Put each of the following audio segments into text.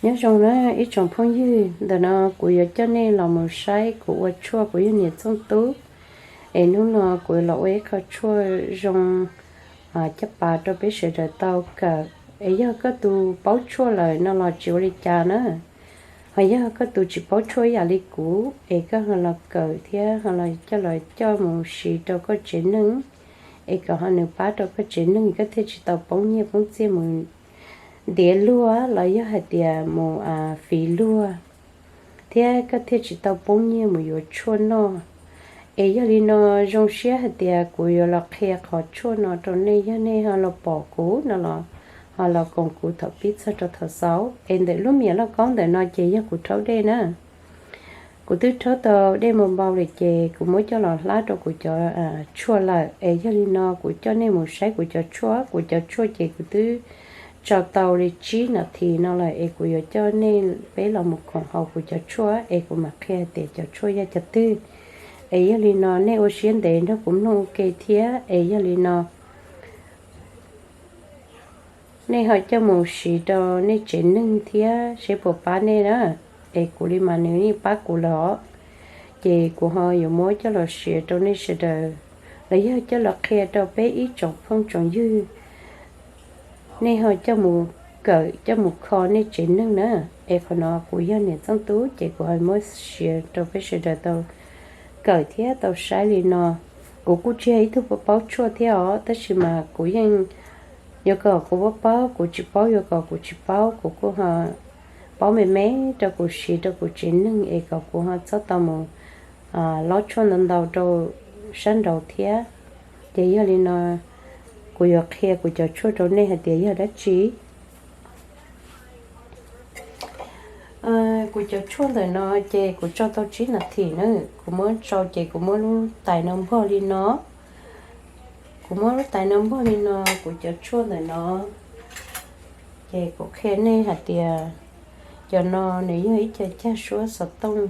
Nyob zoo na ib tsoom phooj ywg, ntawm no kuv yuav coj nej los mus saib kuv ua tshuaj, kuv yog niam Txooj Tub. Es hnub no kuv los ua ib qho tshuaj zoo caj pas rau peb sawv daws tau kawm. Es yog koj tus paub tshuaj lawm no los tsis ua li cas na. Ho yog koj tus tsis paub tshuaj ib yam li kuv es koj ho los kawm thiab ho los coj los coj mus siv rau koj tsev neeg, es kom ho nws pab rau koj tsev neeg, koj thiaj tsis tau poob nyiaj poob txiaj mus ntiav luag los yog hais tias mus fiv luag, thiab koj thiaj tsis tau poob nyiaj mus yuav tshuaj noj. Es yog li no, zoo siab hais tias kuv yuav los qhia qhov tshuaj no rau nej, yog nej ho los pom kuv no los ho los koom kuv thaum pib txog rau thaum xaus. Es ntawm lub miam lauj kaub ntawm no ces yog kuv rhaub dej na. Kuv twb rhaub tau dej mus npau lawm ces kuv muab coj los hlab rau kuv cov tshuaj lawm. Es yog li no kuv coj nej mus saib kuv cov tshuaj. Kuv cov tshuaj ces kuv twb tso tau li tsib nas this no lawm, es kuv yuav coj nej peb los mus koom haus kuv cov tshuaj, es kuv mam qhia tias cov tshuaj yog cov twg. Es yog li no nej ua siab ntev nrog kuv mloog ua ke thiab. Es yog li no nej ho coj mus siv rau nej tsev neeg thiab seb puas pab nej na. Es kuv li mas nws yeej pab kuv lawm os. Ces kuv ho yuav muab coj los siv rau nej sawv daws, los yog coj los qhia rau peb ib tsoom phooj tsoom ywg, nej ho coj mus kawm coj mus kho nej tsev neeg na. Es qhov no kuv yog niam Txooj Tub ces kuv ho muab siv rau peb sawv daws tau kawm thiab tau saib li no. Kuv kuj tsis yog ib tug paub tshuaj thiab os, tab sis mas kuv yeej, yuav kom kuv paub paub, kuv tsis paub yuav kom kuv tsis paub, kuv kuj ho paub me me rau kuv siv rau kuv tsev neeg es kom kuv ho txhob tau mus lob tshuaj ntau ntau rau sab nraud thiab. Ces yog li no kuv yuav qhia kuv cov tshuaj rau nej hais tias yog dab tsi. Kuv cov tshuaj ntawm no ces kuv tso tau tsib nas this na. Kuv muab tso ces kuv muab lub tais no npog li no. Kuv muab lub tais no npog li no, kuv cov tshuaj ntawm no ces kuv qhia nej hais tias cov no nws yog ib co cag suab xov tooj.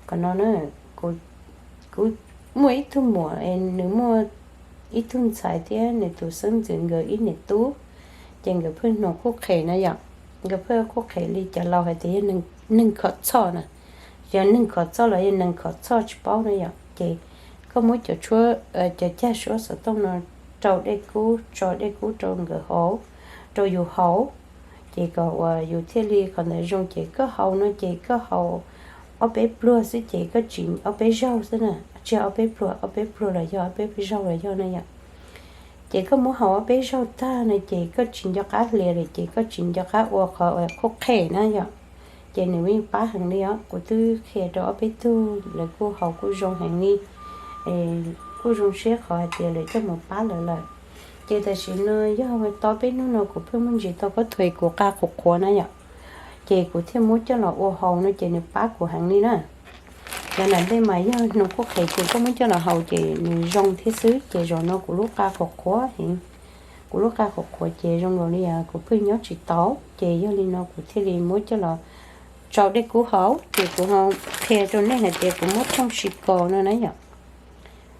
Qhov no na, kuv muaj ib tug muam es nws muaj ib tug ntxhais thiab nws tus xeeb ntxwv nkawd ib niam tub, ces nkawd pheej hnoos qhuj qhem na yom. Nkawd pheej qhuj qhem li cov laus hais tias yog neeg khov txhoj na, yog neeg khov txhoj los yog neeg khov txhoj tsis paub na yom. Ces koj muab cov tshuab, cov cag suab xov tooj no rau dej kub, tso dej kub rau nkawd haus, rau yus haus, ces kom uas yus thiaj li qhov ntawd zoo. Ces koj haus no ces koj haus ob peb pluag xwb ces koj tsis ob peb zaug xwb na, tsis ob peb pluag, ob peb pluag los yog ob peb zaug los yog na yom. Ces koj muab haus ob peb zaug tag no ces koj tsis nco qab hlias lawm ces koj tsis nco qab ua qhov uas qhuj qhem na yom. Ces nws yeej pab heev li os, kuv twb qhia rau ob peb tug lawv kuj haus kuj zoo heev li, kuj zoo siab qhov hais tias lawv coj mus pab lawv lawm. Ces tam sim no yog tau peb hnub no kuv pheej muaj ntsis tau koj thuav kuv qa qhuav qhuav na yom, ces kuv thiaj muab coj los ua haus no ces nws pab kuv heev li na. Yav nram ntej mas yog hnoos qhuj qhem ces koj muab coj los haus ces nws zoo thiab xwb, ces zaum no kuv lub qa qhuav qhuav heev, kuv lub qa qhuav qhuav ces zoo nkaus li kuv pheej nyob tsis tau. Ces yog li no kuv thiaj li muab coj los tso dej kub haus. Ces kuv ho qhia rau nej hais tias kuv muab thooj sis kos no na yom,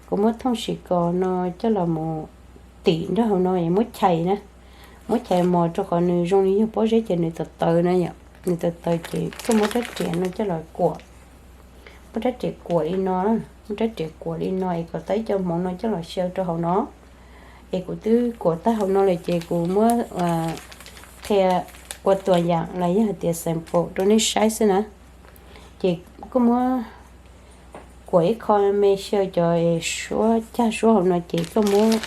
kuv muab thooj sis kos no coj los mus tim nrog hauv no es muab chais na, muab chais mos rau qhov nws zoo li yog pob zeb ces nws tawv tawv na yom, nws tawv tawv ces koj muab rab riam no coj los kuam, muab rab riam kuam li no, muab rab riam kuam li no es kom tau ib co hmoov no coj los xyaw rau hauv no. Es kuv twb kuam tag hauv no lawm ces kuv muab qhia ua tuam yam los yog hais tias sample rau nej saib xwb na. Ces koj muab kuam ib qho me xyaw cov suab cag suab hauv no ces koj muab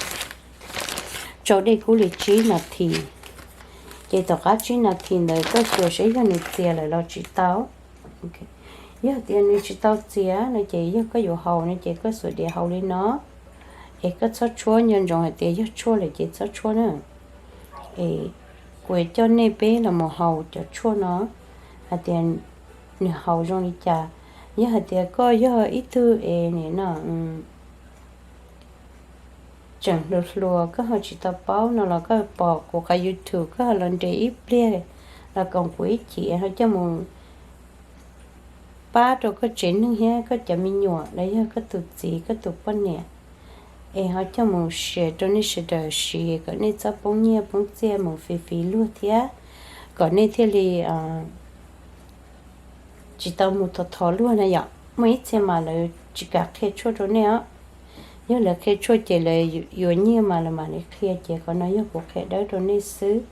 tsau dej kub li tsib nas this. Ces tom qab tsib nas this ntawd koj xyuas seb yog nws txias lawm los tsis tau. Yog tias nws tsis tau txias no ces yog koj yuav haus no ces koj xuas diav haus li no, es koj txhob tshuab, nco ntsoov hais tias yog tshuaj lawm ces txhob tshuab na. Es kuv coj nej peb los mus haus cov tshuaj no hais tias nws haus zoo li cas. Yog hais tias koj yog ib tug es nim no tseem hluas hluas koj ho tsis tau paub no los koj pom kuv qhov YouTube koj ho los nres ib pliag los koom kuv ib chim ho coj mus pab rau koj tsev neeg thiab koj cov me nyuam los yog koj tus txiv koj tus poj niam, es ho coj mus share rau nej sawv daws siv kom nej txhob poob nyiaj poob txiaj mus fiv fiv luag thiab kom nej thiaj li tsis tau mus thov thov luag na yom. Muaj ib txhia mas lawv tsis kam qhia tshuaj rau nej os. Yog lawv qhia tshuaj ces lawv yuav nyiaj mas lawv mam li qhia, ces qhov no yog kuv qhia dawb rau nej xwb.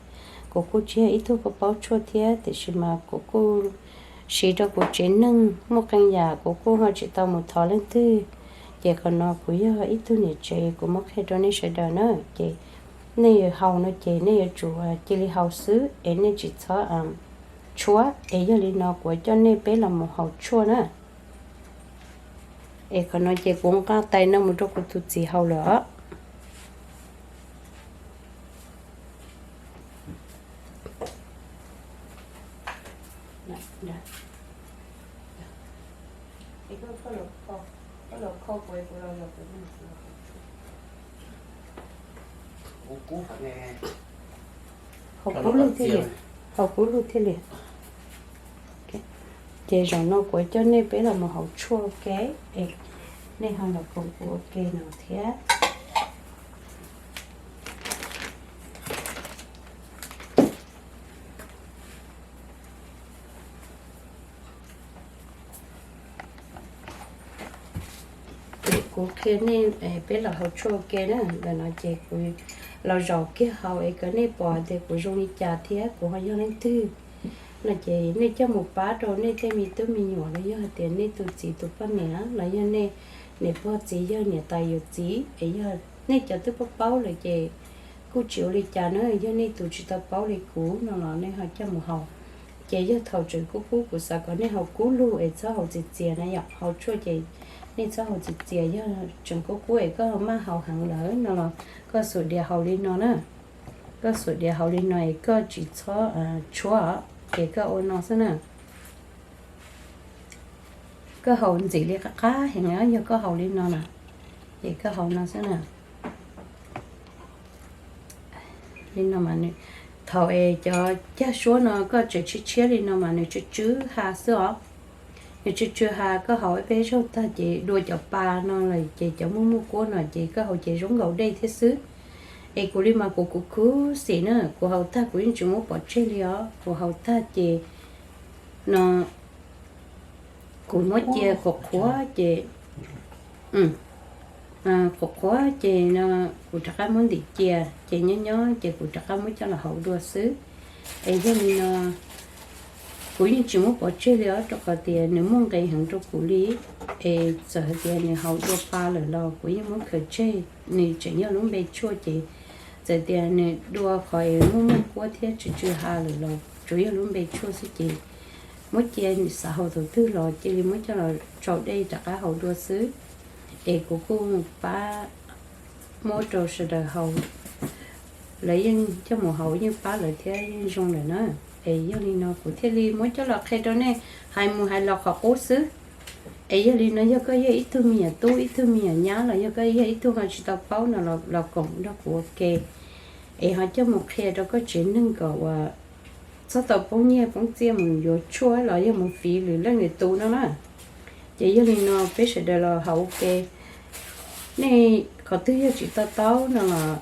Kuv kuj tsis yog ib tug paub paub tshuaj thiab, tiam sis mas kuv kuj siv rau kuv tsev neeg muaj qee yam kuv kuj ho tsis tau mus thov leej twg. Ces qhov no kuv yog ib tug niam tsev kuv muab qhia rau nej sawv daws na. Ces nej yuav haus no ces nej yuav tsum cia li haus xwb es nej tsis txhob tshuab. Es yog li no kuv coj nej peb los mus haus tshuaj na. Es qhov no ces kuv nqa tais no mus rau kuv tus txiv haus lawm os. Haus kub lug thiaj li, haus kub lug thiaj li. Ces zaum no kuv coj nej peb los mus haus tshuaj ua ke, nej ho los koom kuv ua ke no thiab. Kuv qhia nej peb los haus tshuaj ua ke na, ntawm no ces kuv los zaum kiag haus es kom nej pom tias kuv zoo li cas thiab kuv ho yog leej twg no ces nej coj mus pab rau nej tej me tub me nyuam los yog hais tias nej tus txiv tus poj niam los yog nej niam pog txiv yawg niam tais yawm txiv es yog nej cov twb paub paub lawm ces kuj tsis ua li cas na, yog nej tus tsis tau paub li kuv no los nej ho coj mus haus. Ces yog thaum tseem kub kub kuv xav kom nej haus kub lug es txhob haus txias txias na yom, haus tshuaj ces nej txhob haus txias txias, yog tseem kub kub es koj maj haus heev lawm no los koj xuas diav haus li no na. Koj xuas diav haus li no es koj tsis txhob tshuab, ces koj ua no xwb na. Koj haus ntxim li qab qab heev, yog koj haus li no na, ces koj haus no xwb na. Li no mas nws, thaum es cov cag suab no koj tseem tshiab tshiab li no mas nws tsw tsw ha xwb os. Nws tsw tsw ha, koj haus ib peb zaug tag ces dua cov pa no lawm ces cov muaj muaj kuab no ces koj haus ces zoo nkaus dej thiab xwb. Es kuv li mas kuv kuv khuv xim na, kuv haus tag kuv yeej tsis muab pov tseg li os, kuv haus tag ces no kuv muab cia qhuav qhuav ces, qhuav qhuav ces no kuv rov qab muab ntim cia ces nyob nyob ces kuv rov qab muab coj los haus dua xwb. Es yog li no kuv yeej tsis muab pov tseg li os, rau qhov tias nws muaj nqis heev rau kuv li. Es txawm hais tias nws haus dua pa lawm los kuv yeej muab khaws tseg, nws tseem yog lub npe tshuaj ces txawm tias nws dua qhov es muaj muaj kuab thiab tsw tsw ha lawm los tsuas yog lub npe tshuaj xwb ces muab cia, xav haus thaum twg los cia li muab coj los tsau dej rov qab haus dua xwb. Es kuv kuj pab muab rau sawv daws haus, lawv yeej coj mus haus yeej pab lawv thiab yeej zoo lawm na. Es yog li no kuv thiaj li muab coj los qhia rau nej, hais mus hais los qhov qub xwb. Es yog li no yog koj yog ib tug me nyuam tub ib tug me nyuam nyab los yog koj yog ib tug ho tsis tau paub no los koom nrog kuv ua ke, es ho coj mus qhia rau koj tsev neeg kom uas txhob tau poob nyiaj poob txiaj mus yuav tshuaj los yog mus fiv lwm leej lwm tus no na. Ces yog li no peb sawv daws los haus ua ke. Nej qhov twg yog tsis to taub no los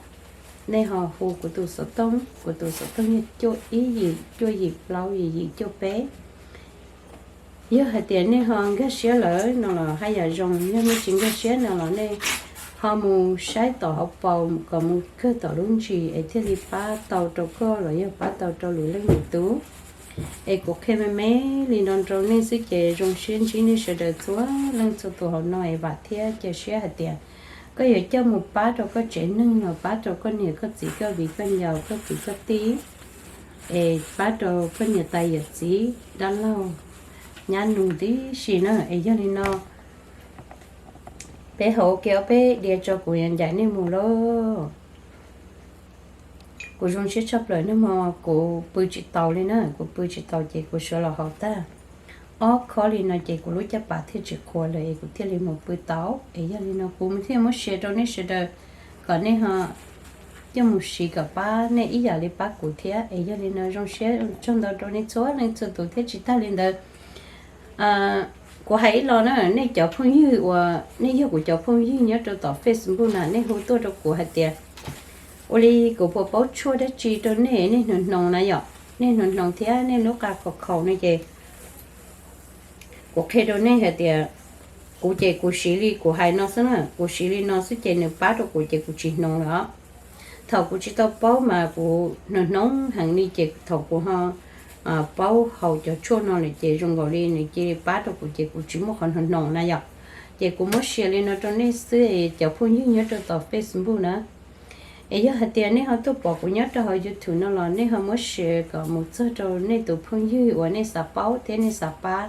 nej ho hu kuv tus xov tooj, kuv tus xov tooj yog cuaj ib yim cuaj yim plaub yim yim cuaj peb. Yog hais tias nej ho nkag siab lawm no los haj yam zoo, yog nej tsis nkag siab no los nej ho mus saib tom hauv paus kom mus kawg tom lub ntsis es thiaj li pab tau rau koj los yog pab tau rau lwm leej lwm tus. Es kuv qhia me me li no rau nej xwb ces zoo siab ntsib nej sawv daws txhua leej txhua tus hauv no es vam thiab cia siab hais tias koj yuav coj mus pab rau koj tsev neeg los pab rau koj niam koj txiv koj viv koj ncaus koj kwv koj tij, es pab rau koj niam tais yawm txiv dab laug nyab nus tib si na. Es yog li no peb haus ua ke ob peb diav tso kuv yuav ncaim nej mus lauj. Kuv zoo siab tshaj plaws nawb mog, kuv pw tsis taus li na, kuv pw tsis taus ces kuv sawv los haus tag ob khob li no ces kuv lub caj pas thiaj tsis qhuav lawm es kuv thiaj li mus pw tau. Es yog li no kuv thiaj muab share rau nej sawv daws kom nej ho coj mus siv kom pab nej ib yam li pab kuv thiab. Es yog li no zoo siab tsaug ntau rau nej txhua leej txhua tus thiab tsis tag li ntawd kuv hais ib los na, nej cov phooj ywg uas nej yog kuv cov phooj ywg nyob rau tom Facebook na, nej hu tuaj rau kuv hais tias ua li kuv puas paub tshuaj dab tsi rau nej, nej hnoos hnoos na yom. nej hnoos hnoos thiab nej lub qa khaus khaus no ces kuv qhia rau nej hais tias kuv ces kuv siv li kuv hais no xwb na, kuv siv li no xwb ces nws pab rau kuv ces kuv tsis hnoos lawm os. Thaum kuv tsis tau paub mas kuv hnoos hnoos heev li ces thaum kuv ho paub haus cov tshuaj no lawm ces zoo nkaus li nws cia li pab rau kuv ces kuv tsis muaj qhov hnoos hnoos na yom. Ces kuv muab share li no rau nej xwb cov phooj ywg nyob rau tom Facebook na. Es yog hais tias nej ho tuaj pom kuv nyob rau hauv YouTube no los nej ho muab share kom mus txog rau nej tus phooj ywg uas nej xav paub thiab nej xav pab,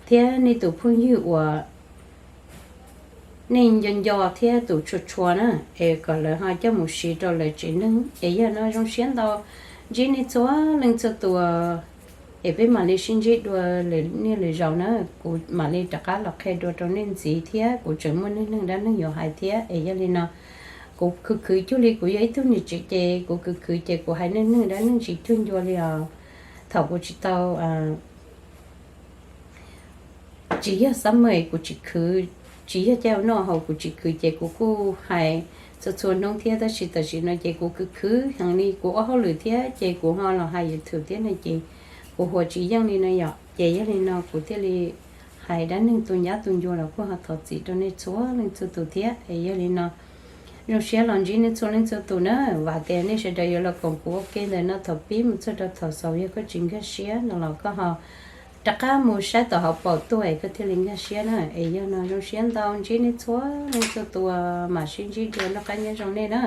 thiab nej tus phooj ywg uas nej nco nco thiab tus tshua tshua na, es kom lawv ho coj mus siv rau lawv tsev neeg. Es yog no zoo siab ntau ntsib nej txhua leej txhua tus, es peb mam li sib ntsib dua lwm niaj lwm zaus na. Kuv mam li rov qab los qhia dua rau nej ntxiv thiab kuv tseem muaj neej neeg dab neeg yuav hais thiab. Es yog li no kuv khwv khwv cuag li kuv yog ib tug niam tsev ces kuv khwv khwv ces kuv hais neej neeg dab neeg tsis cuag ncua li os. Thaum kuv tsis tau, tsis yog summer kuv tsis khwv, tsis yog caij noj haus kuv tsis khwv ces kuv kuj hais txhua txhua hnub thiab, tab sis tam sim no ces kuv khwv khwv heev li kuv ua hauj lwm thiab ces kuv ho los hais YouTube thiab no ces kuv huam tsis yeej li no yom. Ces yog li no kuv thiaj li hais dab neeg tu ncab tu ncua los kuj ho thov txim rau nej txhua leej txhua tus thiab. Es yog li no zoo siab los ntsib nej txhua leej txhua tus na, vam tias nej sawv daws yuav los koom kuv ua ke ntawm no thaum pib mus txog rau thaum xaus. Yog koj tsis nkag siab no los koj ho rov qab mus saib tom hauv paus tuaj es koj thiaj li nkag siab na. Es yog no zoo siab ntau ntsib nej txhua leej txhua tus, mam sib ntsib dua, noj qab nyob zoo nej na.